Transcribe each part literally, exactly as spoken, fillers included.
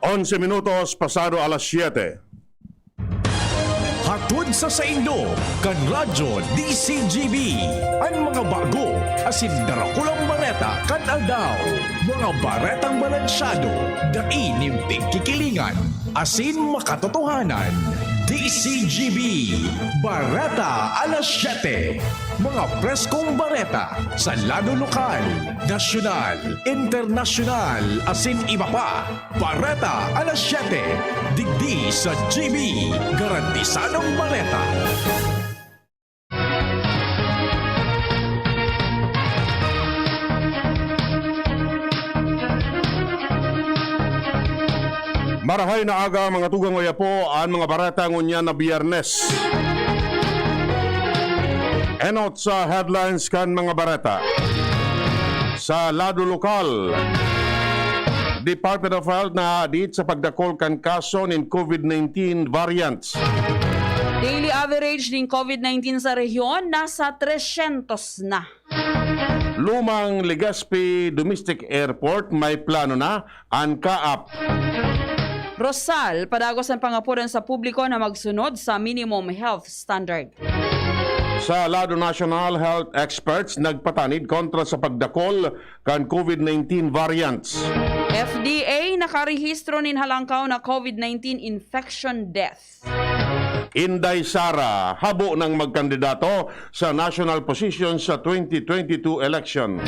Onse minutos pasado alas siyete. Hatod sa saindo, kan Radyo D C G B, an mga bago asin darakulang bareta kan aldaw. Mga baretang balansyado, dai nin pigkikilingan, asin makatotohanan. D C G B, Bareta alas siyete. Mga preskong bareta sa lado lokal, nasyonal, internasyonal, asin iba pa. Bareta alas siyete, digdi sa G B, garantisadong bareta. Marahay na aga, mga tugang oya po, an mga bareta ngunyan na Biyernes. Enot sa headlines kan mga bareta. Sa lado lokal, Department of Health nahahadit sa pagdakol kan kaso nin COVID nineteen variants. Daily average nin COVID nineteen sa rehiyon nasa tresyentos na. Lumang Legazpi Domestic Airport may plano na an kaap. Rosal, padagos an pangapodan sa publiko na magsunod sa minimum health standard. Sa lado nasyonal, health experts nagpatanid kontra sa pagdakol kan COVID nineteen variants. F D A nakarehistro nin halangkaw na COVID nineteen infection death. Inday Sara, habo nang magkandidato sa national position sa twenty twenty-two election.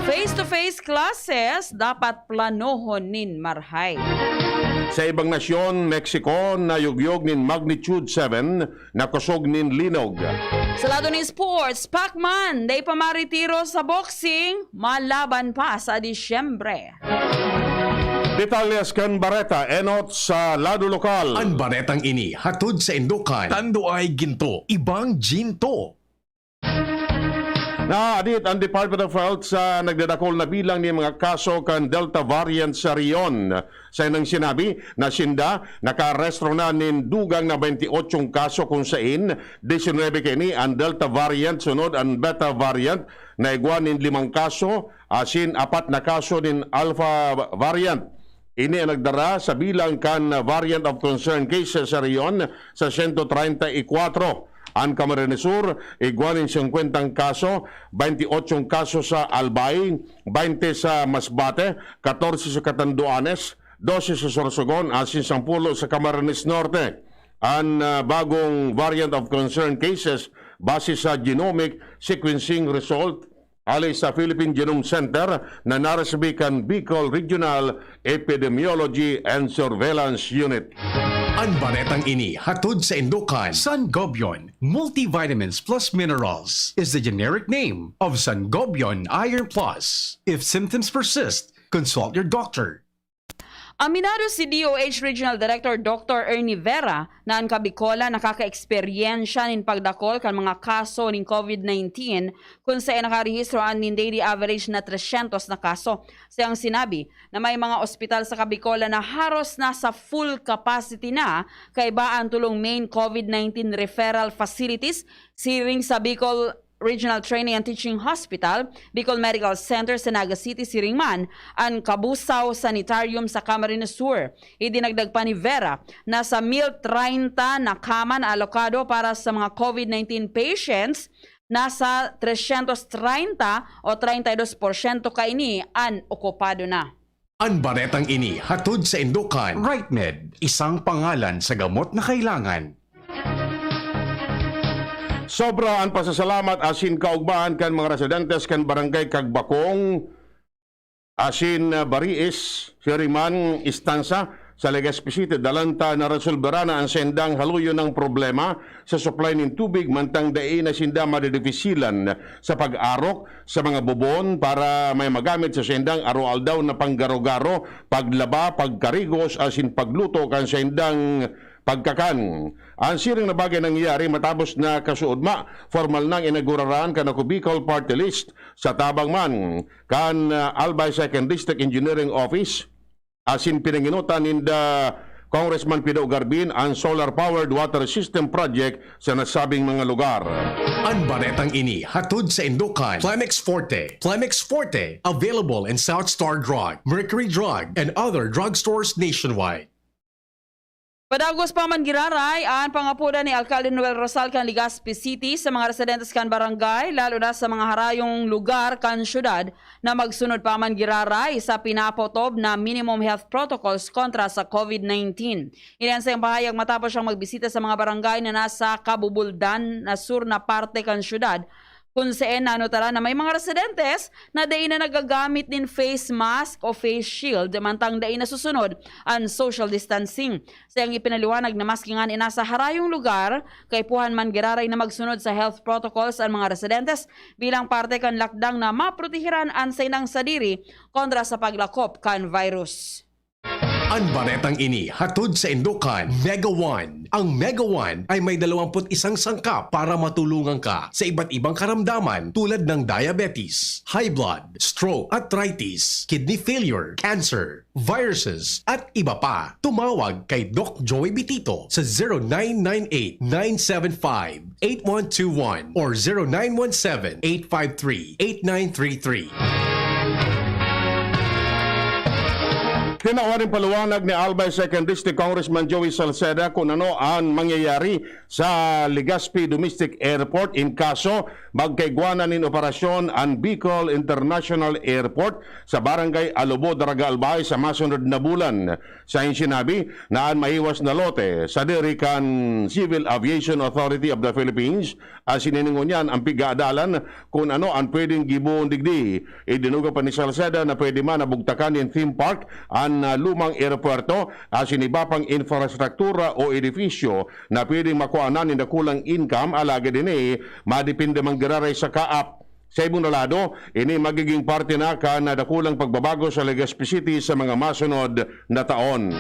Face-to-face classes dapat planohon nin marhay. Sa ibang nasyon, Mexico, nayugyog nin magnitude seven na kusog nin linog. Sa lado nin sports, Pacman, dai pa maretiro sa boxing, malaban pa sa Disyembre. Detalyes kan bareta, enot sa lado lokal. An baretang ini hatod saindo kan Tanduay Ginto, Ibang Ginto. Naadit an Department of Health sa nagdadakol na bilang nin mga kaso kan Delta variant sa rehiyon. Sa inang sinabi na sinda, nakaarestro na nin dugang na twenty-eight kaso, kun sain diecinuebe kaini an Delta variant, sunod an Beta variant na igwa nin limang kaso, asin apat na kaso nin Alpha variant. Ini an nagdara sa bilang kan variant of concern cases sa rehiyon sa sento treinta y cuatro. An Camarines Sur, igwa nin singkwentang kaso, baynti otsong kaso sa Albay, baynte sa Masbate, katorse sa Catanduanes, dose sa Sorsogon, asin sampulo sa Camarines Norte. An, ah, bagong variant of concern cases, base sa genomic sequencing result, hali sa Philippine Genome Center na naresibi kan Bicol Regional Epidemiology and Surveillance Unit. An baretang ini hatod saindo kan Sangobion Multivitamins Plus Minerals is the generic name of Sangobion Iron Plus. If symptoms persist, consult your doctor. Aminado si D O H Regional Director Doctor Ernie Vera na an Kabicolan nakakaeksperyensya nin pagdakol kan mga kaso nin COVID nineteen, kun saen nakarehistro an nin daily average na tresyentos na kaso. Sa iyang sinabi na may mga ospital sa Kabicolan na haros nasa full capacity na, kaiba an tolong main COVID nineteen referral facilities, siring sa Bicol Regional Training and Teaching Hospital, Bicol Medical Center sa Naga City, siring man an Cabusao Sanitarium sa Camarines Sur. Idinagdag pa ni Vera na sa mil treinta na kama na alokado para sa mga COVID nineteen patients, nasa tresyentos treinta o treinta y dos porsyento kaini an okupado na. An baretang ini hatod saindo kan RightMed, isang pangalan sa gamot na kailangan. Sobra an pasasalamat asin kaugmahan kan mga residentes kan Barangay Cagbacong asin, ah, Bariis, siring man Estancia, sa Legazpi City. Dalan ta naresolbera na an saindang haluyon na problema sa supply nin tubig, mantang dai na sinda madedefisilan sa pag-arok sa mga bubon para may magamit sa saindang araw-aldaw na panggaro-garo, paglaba, pagkarigos, asin pagluto kan saindang pagkakan. An siring na bagay nangyari matapos na kasuodma, formal nang inaguraraan kan Ako Bicol Party List sa tabang man kan, ah, Albay Second District Engineering Office, asin pinangenotan ninda Congressman Pido Garbin ang solar-powered water system project sa nasabing mga lugar. Ang baretang ini hatod sa indukan Plemex Forte. Plemex Forte, available in South Star Drug, Mercury Drug, and other drugstores nationwide. Padagos pa man giraray an pangapodan ni Alkalde Noel Rosal kan Legazpi City sa mga residentes kan barangay, lalo na sa mga harayong lugar kan syudad, na magsunod pa man giraray sa pinapotob na minimum health protocols kontra sa COVID nineteen. Ini an saiyang pahayag matapos siyang magbisita sa mga barangay na nasa kabubuldan na sur na parte kan syudad, kun saen nanotaran na may mga residentes na dai na nagagamit nin face mask o face shield, mantang dai nasusunod an social distancing. Saiyang ipinaliwanag na maski ngani nasa harayong lugar, kaipuhan man giraray na magsunod sa health protocols an mga residentes bilang parte kan lakdang na maprotehiran an saindang sadiri kontra sa paglakop kan virus. An baretang ini hatod sa indukan Mega One. Ang Mega One ay may dalawampu't isang sangkap para matulungan ka sa iba't ibang karamdaman tulad ng diabetes, high blood, stroke, arthritis, kidney failure, cancer, viruses, at iba pa. Tumawag kay Doc Joey Bitito sa zero nine nine eight, nine seven five, eight one two one or zero nine one seven, eight five three, eight nine three three. Tinawan nin paliwanag ni Albay Second District Congressman Joey Salceda kun ano an mangyayari sa Legazpi Domestic Airport in kaso magkaigwa na nin operasyon an Bicol International Airport sa Barangay Alobo, Daraga, Albay sa masunod na bulan. Saiyang sinabi na an mahiwas na lote sadiri kan Civil Aviation Authority of the Philippines, asin ini ngunyan an pig-aadalan kun ano an pwedeng gibohon digdi. Idinugay pa ni Salceda na pwede man na bugtakan nin theme park an, ah, lumang eropuwerto, asin iba pang infrastruktura o edifisyo na pwedeng makuanan nin dakulang income, alagad ini madepende man giraray sa kaap. Sa ibong na lado, ini magiging parte na kan dakulang pagbabago sa Legazpi City sa mga masunod na taon.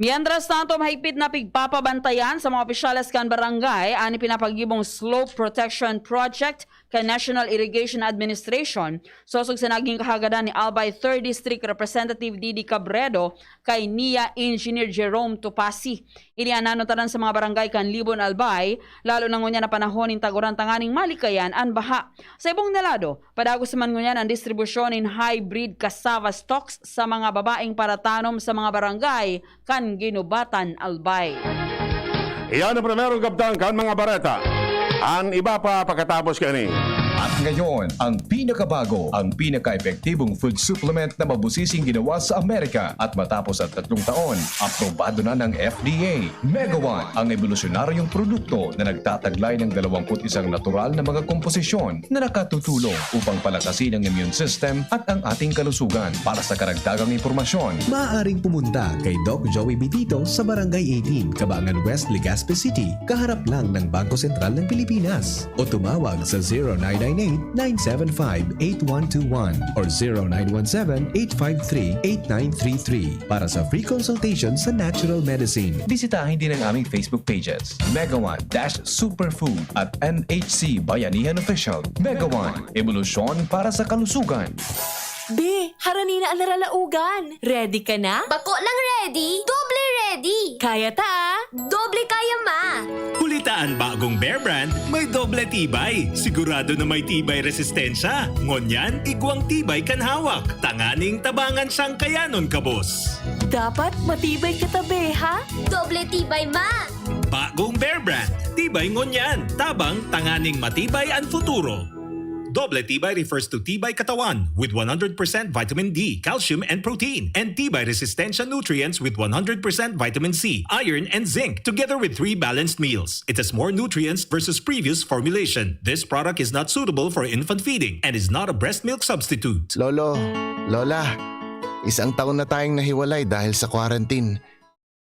Mientras tanto, mahigpit na pigpapabantayan sa mga opisyales kan barangay an ipinapagibong Slope Protection Project kan National Irrigation Administration, sosog sa naging kahagadan ni Albay Third District Representative Didi Cabredo kay N I A Engineer Jerome Tupasi. Ini an nanotaran sa mga barangay kan Libon, Albay, lalo na ngunyan na panahon nin taguran tanganing malikayan an baha. Sa ibong na lado, padagos man ngunyan an distribusyon nin hybrid cassava stalks sa mga babaeng paratanom sa mga barangay kan Guinobatan, Albay. Iyan ang primerong kabtang kan mga bareta. An iba pa pakatapos kaini. At ngayon, ang pinakabago, ang pinaka-epektibong food supplement na mabusising ginawa sa Amerika at matapos ang tatlong taon, aprobado na ng F D A. Mega One, ang ebolusyonaryong produkto na nagtataglay ng dalawampu't isang natural na mga komposisyon na nakatutulong upang palakasin ang immune system at ang ating kalusugan. Para sa karagdagang impormasyon, maaaring pumunta kay Doc Joey Bitito sa Barangay eighteen, Cabangan West, Legazpi City, kaharap lang ng Bangko Sentral ng Pilipinas. O tumawag sa zero nine nine eight, nine seven five, eight one two one or zero nine one seven, eight five three, eight nine three three para sa free consultation sa natural medicine. Bisitahin din ang aming Facebook pages, Mega One dash Superfood at N H C Bayanihan Official. Mega One, ebolusyon para sa kalusugan. Be, harani na an naralaogan. Ready ka na? Bako lang ready, doble ready. Kaya ta, ah. Doble kaya, ma. Huli ta an bagong Bear Brand, may doble tibay. Sigurado na may tibay resistensya. Ngunyan, igwang tibay kan hawak. Tanganing tabangan siyang kayanon, kabos. Dapat matibay ka ta, be, ha? Doble tibay, ma. Bagong Bear Brand. Tibay ngunyan. Tabang tanganing matibay an futuro. Doble tibay refers to tibay katawan with one hundred percent vitamin D, calcium, and protein, and tibay resistensya nutrients with one hundred percent vitamin C, iron, and zinc, together with three balanced meals. It has more nutrients versus previous formulation. This product is not suitable for infant feeding and is not a breast milk substitute. Lolo, Lola, isang taon na tayong nahiwalay dahil sa quarantine.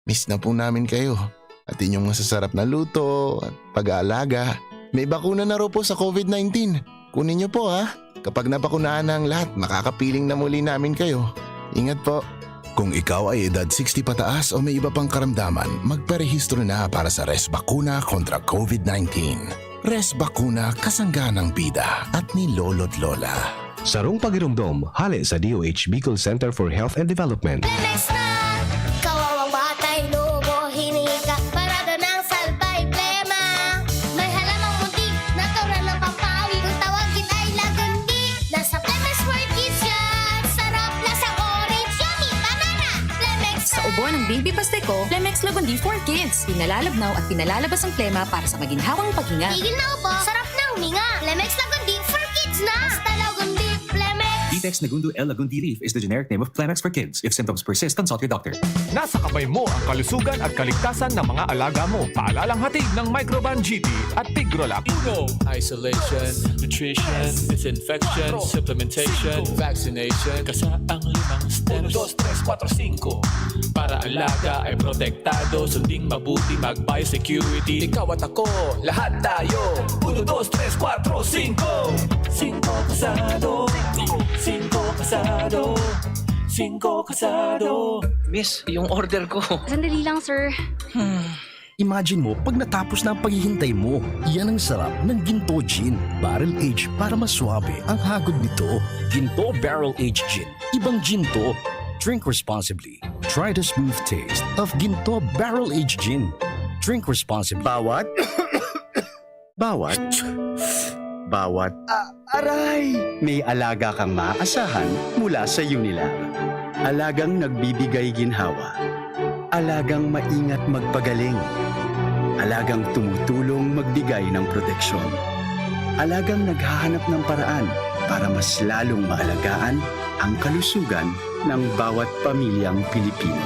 Miss na po namin kayo at inyong masasarap na luto at pag-aalaga. May bakuna na raw po sa COVID nineteen. Kunin niyo po, ha. Kapag nabakunahan na ang lahat, makakapiling na muli namin kayo. Ingat po. Kung ikaw ay edad sixty pataas o may iba pang karamdaman, magparehistro na para sa Resbakuna kontra COVID nineteen. Resbakuna, kasangga ng bida at ni Lolo't Lola. Sarong pagiromdom, hale sa D O H Bicol Center for Health and Development. Plemex na! Kawawang batay, lubo, hinika, parada ng salbay, plema. May halamang munti, natural ng pampawi. Kung tawagin ay lagundi, nasa Plemex for Kids yan. Sarap, lasang orange, yummy, banana. Plemex Sa ubo ng Baby Pasteco, Plemex Lagundi for Kids. Pinalalabnaw at pinalalabas ang plema para sa maginhawang paghinga. Tigil na ubo, sarap na huminga. Plemex Lagundi for Kids na. Basta Lagundi, Plemex. Ditex Negundo L. Lagundi Leaf is the generic name of Plemex for Kids. If symptoms persist, consult your doctor. Nasa kamay mo ang kalusugan at kaligtasan ng mga alaga mo. Paalalang hatid ng Microban G T at Tigrolac. Uno, isolation, nutrition, disinfection, supplementation, vaccination. Kasa ang limang steps. Uno, dos, tres, kuwatro, singko. Para alaga ay protektado, sunding mabuti, mag-biosecurity. Ikaw at ako, lahat tayo. Uno, dos, tres, kuwatro, singko. Singko kasado. Singko kasado. Singko kasado. Miss, yung order ko. Sandali lang, sir. Imagine mo, pag natapos na ang paghihintay mo, yan ang sarap ng Ginto Gin. Barrel Age para mas swabe ang hagod nito. Ginto Barrel Age Gin. Ibang Ginto. Drink responsibly. Try the smooth taste of Ginto Barrel Age Gin. Drink responsibly. Bawat, bawat, bawat, ah, aray! May alaga kang maaasahan mula sa Unilab. Alagang nagbibigay ginhawa. Alagang maingat magpagaling. Alagang tumutulong magbigay ng proteksyon. Alagang naghahanap ng paraan para mas lalong maalagaan ang kalusugan ng bawat pamilyang Pilipino.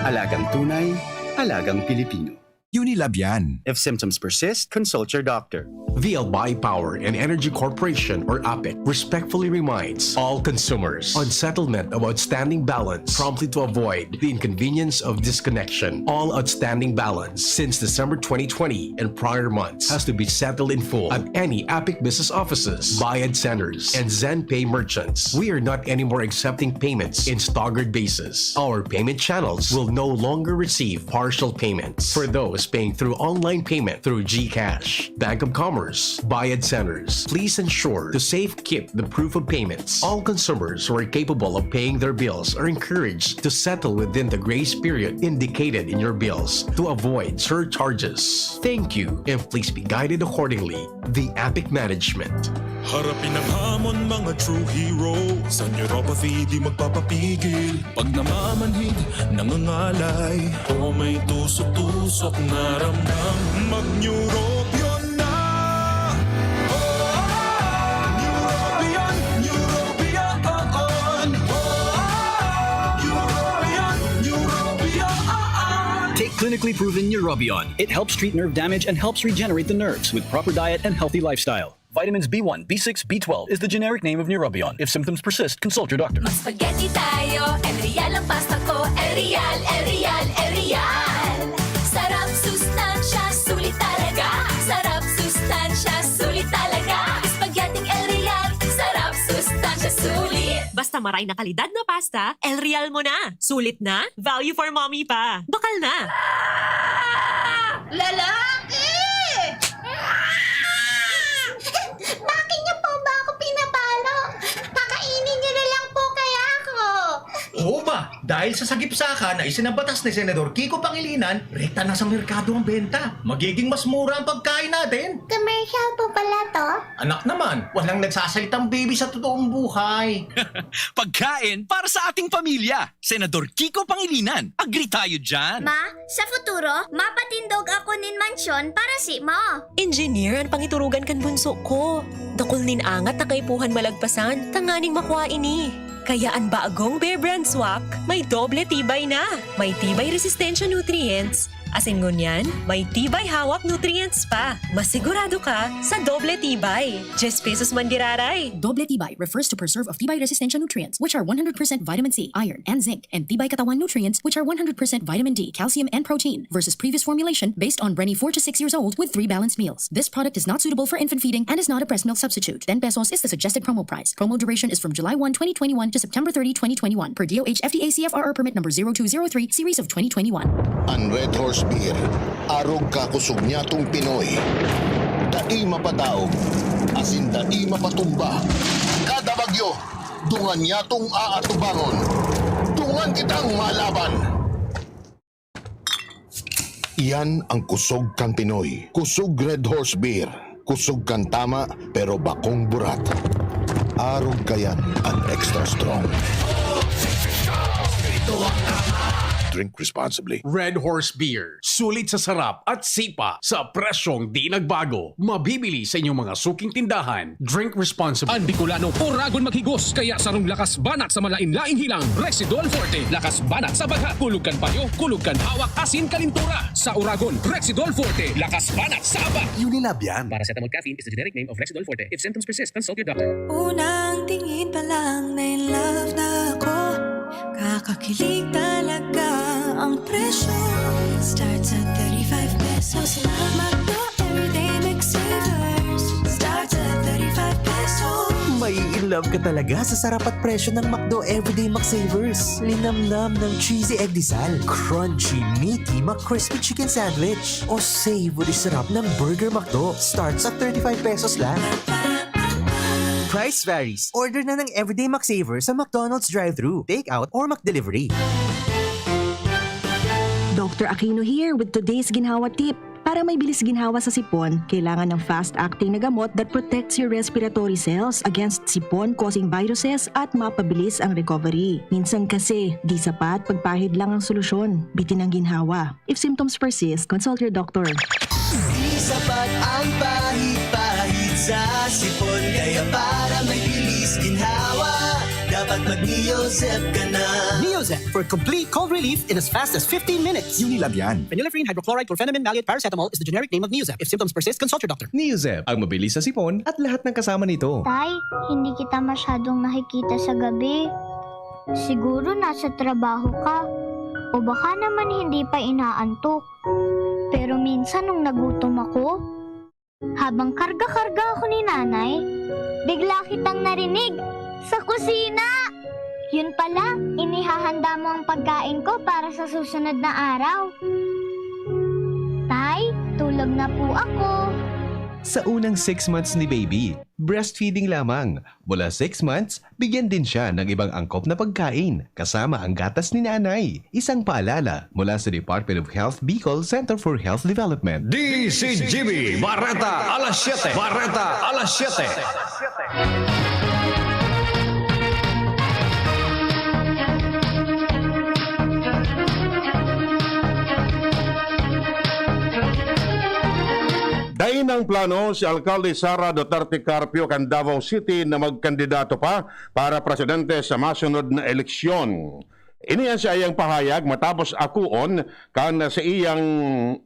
Alagang tunay, alagang Pilipino. Unilab yan. If symptoms persist, consult your doctor. The Albay Power and Energy Corporation, or APEC, respectfully reminds all consumers on settlement of outstanding balance promptly to avoid the inconvenience of disconnection. All outstanding balance since December twenty twenty and prior months has to be settled in full at any APEC business offices, Bayad Centers, and ZenPay merchants. We are not anymore accepting payments in staggered basis. Our payment channels will no longer receive partial payments for those paying through online payment through GCash, Bank of Commerce, Bayad Centers. Please ensure to safe keep the proof of payments. All consumers who are capable of paying their bills are encouraged to settle within the grace period indicated in your bills to avoid surcharges. Thank you, and please be guided accordingly. The APEC Management. Harapin ang hamon, mga true hero. Sa neuropathy, di magpapapigil. Pag namamanhid, nangangalay, o may tusok-tusok na ramdam, mag-Neurobion na! Oh, Neurobion, Neurobion, oh, oh. Neurobion, Neurobion, oh, oh. Take clinically proven Neurobion. It helps treat nerve damage and helps regenerate the nerves with proper diet and healthy lifestyle. Vitamins B one, B six, B twelve is the generic name of Neurobion. If symptoms persist, consult your doctor. Mag-spaghetti tayo, El Real ang pasta ko, El Real, El Real, El Real. Sarap, sustansya, sulit talaga. Sarap, sustansya, sulit talaga. Spaghetti El Real, sarap, sustansya, sulit. Basta maray na kalidad na pasta, El Real mo na. Sulit na, value for mommy pa. Bakal na! Lalaki! Bakit niyo po ba ako pinapalo? Pakainin niyo na lang po kaya ako. Oo ba? Dahil sa sagipsaka na isinabatas ni Senador Kiko Pangilinan, rekta na sa merkado ang benta. Magiging mas mura ang pagkain natin. Commercial po pala to? Anak naman, walang nagsasalitang baby sa totoong buhay. Pagkain para sa ating pamilya. Senador Kiko Pangilinan, agree tayo dyan. Ma, sa futuro, mapatindog ako nin mansyon para simo. Engineer an pangiturugan kan bunso ko. Dakul nin angat na kaipuhan malagpasan tanganing makua ini. Kaya an bagong Bear Brand Swak may doble tibay na. May tibay resistensya nutrients, asin ngunyan, may tibay hawak nutrients pa. Masigurado ka sa doble tibay. Diyes pesos man giraray. Doble tibay refers to preserve of tibay resistensya nutrients, which are one hundred percent vitamin C, iron, and zinc, and tibay katawan nutrients, which are one hundred percent vitamin D, calcium, and protein, versus previous formulation based on Brenny four to six years old with three balanced meals. This product is not suitable for infant feeding and is not a breast milk substitute. Ten pesos is the suggested promo price. Promo duration is from July one, twenty twenty-one to September thirty, twenty twenty-one, per D O H F D A C F R R permit number zero two zero three, series of twenty twenty-one. An Red Horse Beer, arog ka kusog nyatong Pinoy. Dai mapadaog, asin dai mapatumba. Kada Yo, dungan niya tong aatubangon. Dungan kitang malaban. Iyan ang kusog kan Pinoy. Kusog Red Horse Beer. Kusog kan tama, pero bakong burat. Arog kayan an extra strong. Drink responsibly. Red Horse Beer. Sulit sa sarap at sipa sa presyong di nagbago. Mabibili sa inyong mga suking tindahan. Drink responsibly. Ang Bicolano, Oragon maghigos, kaya sarong lakas banat sa malain-laing hilang, Rexidol Forte. Lakas banat sa bagha, kulog kan payo, kulog kan hawak, asin kalintura. Sa Oragon, Rexidol Forte. Lakas banat sa abak. Unilab yan. Paracetamol caffeine is the generic name of Rexidol Forte. If symptoms persist, consult your doctor. Unang tingin pa lang na in love na ako. Kakakilig talaga ang presyo. Starts at thirty-five pesos lang. McDo Everyday McSavers. Starts at thirty-five pesos. May in love ka talaga sa sarap at presyo ng McDo Everyday McSavers. Linamnam ng cheesy egg disal, crunchy, meaty, McCrispy chicken sandwich, o savory sarap ng Burger McDo. Starts at thirty-five pesos lang. Price varies. Order na ng Everyday McSaver sa McDonald's drive-thru, take-out, or McDelivery. Doctor Aquino here with today's ginhawa tip. Para may bilis ginhawa sa sipon, kailangan ng fast-acting na gamot that protects your respiratory cells against sipon-causing viruses at mapabilis ang recovery. Minsan kasi, di sapat pagpahid lang ang solusyon. Bitin ang ginhawa. If symptoms persist, consult your doctor. Di sapat ang pahid-pahid sa sipon. Kaya para may bilis ginhawa, dapat mag-Neozep ka na. Neozep for complete cold relief in as fast as fifteen minutes. Unilab yan. Phenylephrine hydrochloride chlorphenamine maleate paracetamol is the generic name of Neozep. If symptoms persist, consult your doctor. Neozep, ang mabilis sa sipon at lahat ng kasama nito. Tay, hindi kita masyadong nakikita sa gabi. Siguro nasa trabaho ka. O baka naman hindi pa inaantok. Pero minsan nung nagutom ako, habang karga-karga ako ni nanay, bigla kitang narinig sa kusina! Yun pala, inihahanda mo ang pagkain ko para sa susunod na araw. Tay, tulog na po ako. Sa unang six months ni baby, breastfeeding lamang. Mula six months, bigyan din siya ng ibang angkop na pagkain, kasama ang gatas ni nanay. Isang paalala mula sa Department of Health Bicol Center for Health Development. D C G B, Bareta alas siyete. Bareta alas siyete. Dai nang plano si Alkalde Sara Duterte Carpio kan Davao City na magkandidato pa para presidente sa masunod na eleksyon. Ini an saiyang pahayag matapos akuon kan saiyang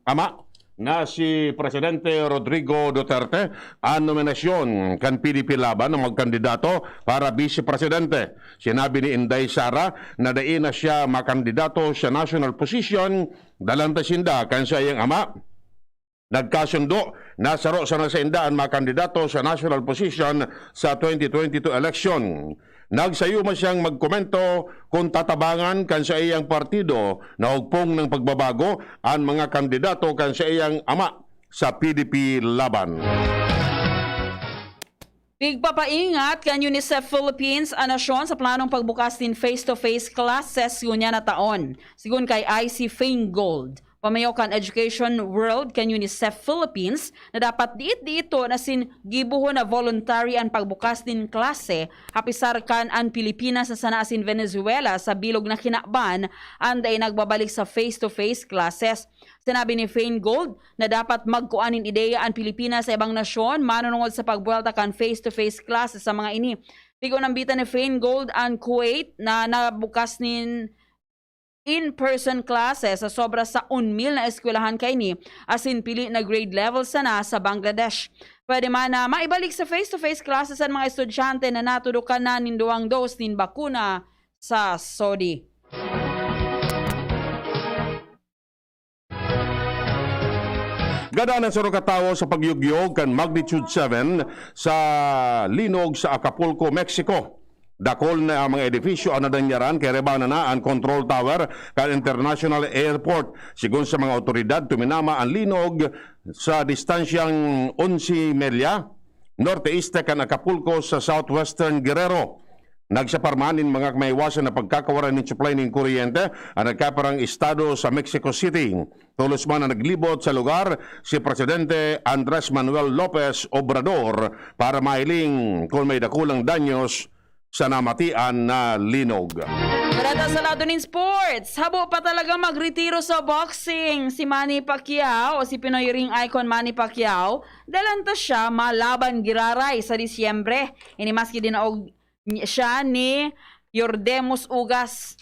ama na si Presidente Rodrigo Duterte an nominasyon kan P D P Laban na magkandidato para bise presidente. Sinabi ni Inday Sara na dai na siya makandidato sa national position, dalan ta sinda kan saiyang ama. Nagkasundo na saro sana sainda an makandidato sa national position sa twenty twenty-two election. Nagsayo man siyang magkomento kun tatabangan kan saiyang partido na hugpong ng pagbabago an mga kandidato kan saiyang ama sa P D P Laban. Pigpapaingat kan UNICEF Philippines an nasyon sa planong pagbukas nin face-to-face classes ngunyan na taon. Sigon kay I C Feingold, pamayo kan Education World kan UNICEF Philippines, na dapat diit-diiton asin gibohon na voluntary an pagbukas nin klase, hapisar kan an Pilipinas na sana asin Venezuela sa bilog na kinaban an dai nagbabalik sa face-to-face classes. Sinabi ni Feingold na dapat magkua nin ideya an Pilipinas sa ibang nasyon manunungod sa pagbuwelta kan face-to-face classes sa mga ini. Tigo nambitan ni Feingold an Kuwait na nabukas nin in-person classes sa sobra sa un mil na eskwelahan kaini, asin pili na grade level sana sa Bangladesh. Pwede man na maibalik sa face-to-face classes an mga estudyante na natudukan na nin duwang dose nin bakuna sa Saudi. Gadan ang sarong katawo sa pagyugyog kan magnitude seven sa linog sa Acapulco, Mexico. Dakul na mga edifisyo ang nadangyaran kay rebana na an control tower kan International Airport. Sigon sa mga awtoridad, tuminama an linog sa distansyang onse milya norte-este kan Acapulco sa southwestern Guerrero. Nagsapar man nin mga maiwasan na pagkakawalan nin supply nin kuryente an nagkapirang estado sa Mexico City. Tolos man na naglibot sa lugar si Presidente Andres Manuel Lopez Obrador para mahiling kun may dakulang danyos sa namatian na linog. Bareta sa lado nin sports, habo pa talaga magretiro sa boxing si Manny Pacquiao o si Pinoy ring icon Manny Pacquiao, dahil anto siya malaban giraray sa Disyembre. Ini maski dinaog ni-, siya ni Yordemus Ugas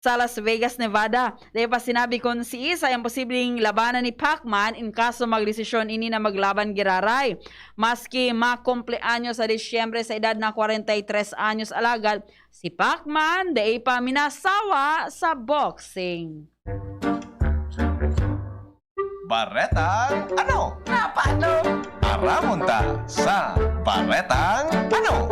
sa Las Vegas, Nevada. Dahil pa sinabi kun si Isa ang posibleng labanan ni Pacman in kaso magdesisyon ini na maglaban giraray. Maski makumpleanyos sa Disyembre sa edad na kwarenta y tres anyos, alagad si Pacman dai pa minasawa sa boxing. Baretang ano? Napano? Aramon ta sa Baretang ano?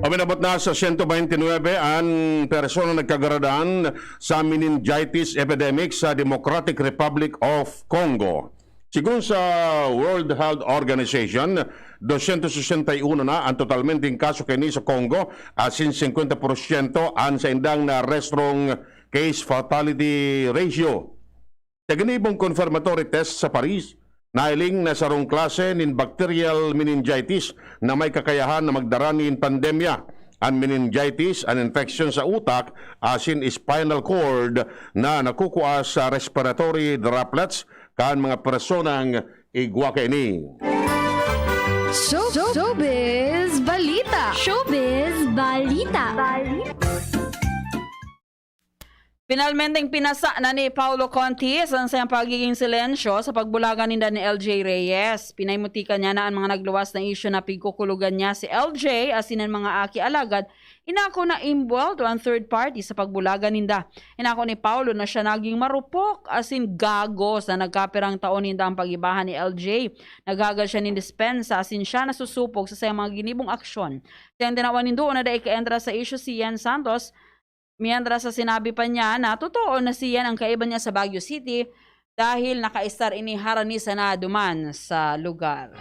Uminabot na sa sento bente nuebe an persona nagkagaradan sa meningitis epidemic sa Democratic Republic of Congo. Sigon sa World Health Organization, dosyentos sesenta y uno na an totalmenteng kaso kaini sa Congo, asin singkwenta porsyento an saindang narehistrong case fatality ratio. Sa ginibong confirmatory test sa Paris, nahiling na sarong klase nin bacterial meningitis na may kakayahan na magdara nin pandemya. An meningitis, an infection sa utak asin spinal cord na nakukua sa respiratory droplets kan mga personang igwa kaini. Show, showbiz balita. Showbiz balita. Finalmenteng pinasa na ni Paulo Contis an saiyang pagiging silensyo sa pagbulagan ninda ni L J Reyes. Pinahimutikan niya na an mga nagluwas na isyu na pigkukulugan niya si L J asin an mga aki, alagad inako na involved an third party sa pagbulagan ninda. Inako ni Paulo na siya naging marupok asin gago sa nagkapirang taon ninda ang pag-ibahan ni L J. Naghagad siya nin dispensa asin siya nasusupog sa saiyang mga ginibong aksyon. Sa iyang tinawan nin duon na dai kaentra sa isyu si Yen Santos, mientras sa sinabi pa niya na totoo na si Yen ang kaiba niya sa Baguio City dahil nakaestar ini harani sana duman sa lugar.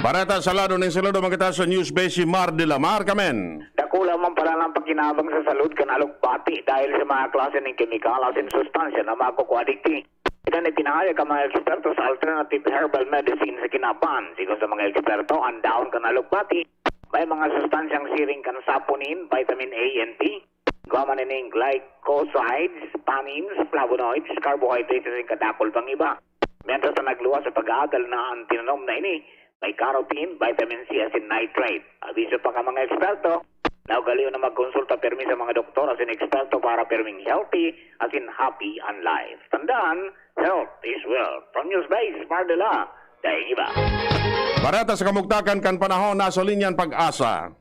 Bareta sa lado nin saludo, magkita sa News Base si Mar de la Mar, kamen. Dakula man pala ang pakinabang sa salud kan alugbati dahil sa mga klase nin kemikal asin sustansya na makukua digdi. Ito na ipinahayag ang mga eksperto sa alternative herbal medicine sa Kinaban. Sigon sa mga eksperto, ang dahon kan alugbati may mga sustansyang siring kan saponin, vitamin A and B, igwa man ining glycosides, tannins, flavonoids, carbohydrates, asin kadakul pang iba. Mientras na nagluwas sa pag-aadal na ang tinanom na ini, may carotene, vitamin C, asin nitrate. Abiso pa kan mga eksperto, na ugalion na magkonsulta pirmi sa mga doktor asin eksperto para pirming healthy asin happy ang life. Tandaan, health is wealth. From News Base, Mar de la, daing iba. Bareta sa kamugtakan kan panahon, nasa linya an Pag-asa.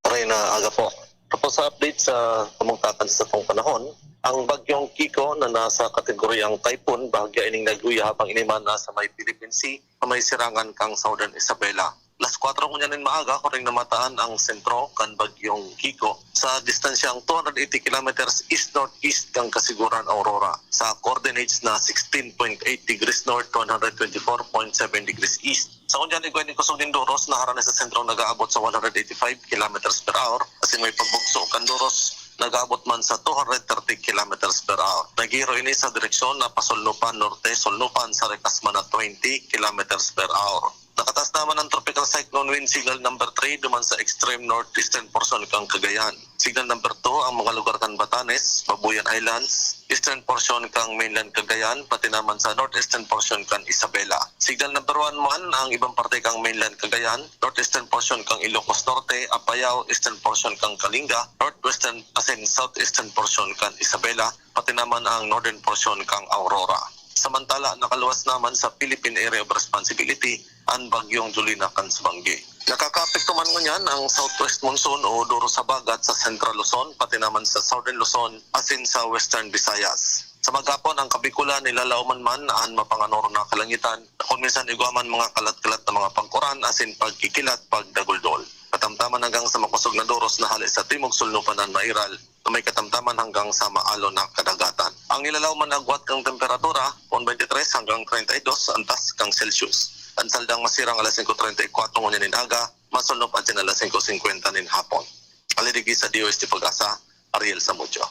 Maray na aga po. Tapos sa update sa kamugtakan sa satong panahon, ang Bagyong Kiko na nasa kategoryang typhoon, bahagya ining nagluya habang ini man nasa may Philippine Sea, na may sirangan kang Southern Isabela. Alas kwatro ngunyan nin maaga, kuring namataan ang sentro kan Bagyong Kiko sa distansyang two hundred eighty kilometers east-northeast kan Kasiguran Aurora, sa coordinates na sixteen point eight degrees north, one hundred twenty-four point seven degrees east. Sa ngunyan, igwa nin kusog nin doros na harani sa sentrong nag-aabot sa one hundred eighty-five kilometers per hour, asin may pagbugso kan doros nag-aabot man sa two hundred thirty kilometers per hour. Naghihiro ini sa direksyon na pasulnupan norte-sulnupan sa rikas man na twenty kilometers per hour. Nakataas naman ang tropical cyclone wind signal number three duman sa extreme northeastern portion kan Cagayan. Signal number two ang mga lugar kan Batanes, Babuyan Islands, eastern portion kan mainland Cagayan, pati naman sa northeastern portion kan Isabela. Signal number one man ang ibang parte kan mainland Cagayan, northeastern portion kan Ilocos Norte, Apayao, eastern portion kan Kalinga, northwestern asin southeastern portion kan Isabela, pati naman ang northern portion kan Aurora. Samantala, nakaluwas naman sa Philippine Area of Responsibility an Bagyong Jolina kan Subangi. Nakakaapekto man ngunyan ang southwest monsoon o doros habagat sa Central Luzon, pati naman sa Southern Luzon, asin sa Western Visayas. Sa maghapon, ang Kabikulan, nilalaoman man an mapanganoro na kalangitan, kun minsan igwa man mga kalat-kalat na mga pag-uran asin pagkikilat, pagdaguldol. Katamtaman hanggang sa makusog na doros na hale sa timog sulnupan an mairal, na may katamtaman hanggang sa maalon na kadagatan. Ang nilalaoman na agwat kan temperatura, kun twenty-three hanggang treinta y dos ang taas kan Celsius. An saldang masirang alas singko treinta y cuatro ngunyan nin aga, masulnop asin alas singko singkwenta nin hapon. Alidigi sa D O S T Pag-asa, Ariel Samudio.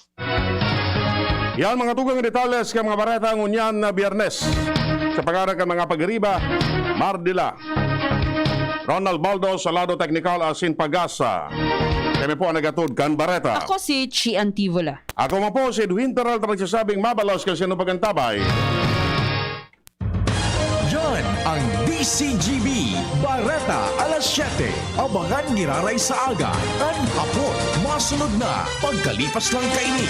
Yan mga tugang detalye sa mga bareta ngunyan na Biyernes. Sa pangaran kan mga pagiriba, Mardila, Ronald Baldo sa lado teknikal asin Pag-asa. Kami po ang nagatod kan bareta. Ako si Chi Antivola. Ako man po si Edwin Peralta nagsasabing mabalos kan sinupag antabay. Yan ang D C G B, Bareta alas siyete. Abangan giraray sa aga, kan hapon. Masunod na, pagkalipas lang kaini.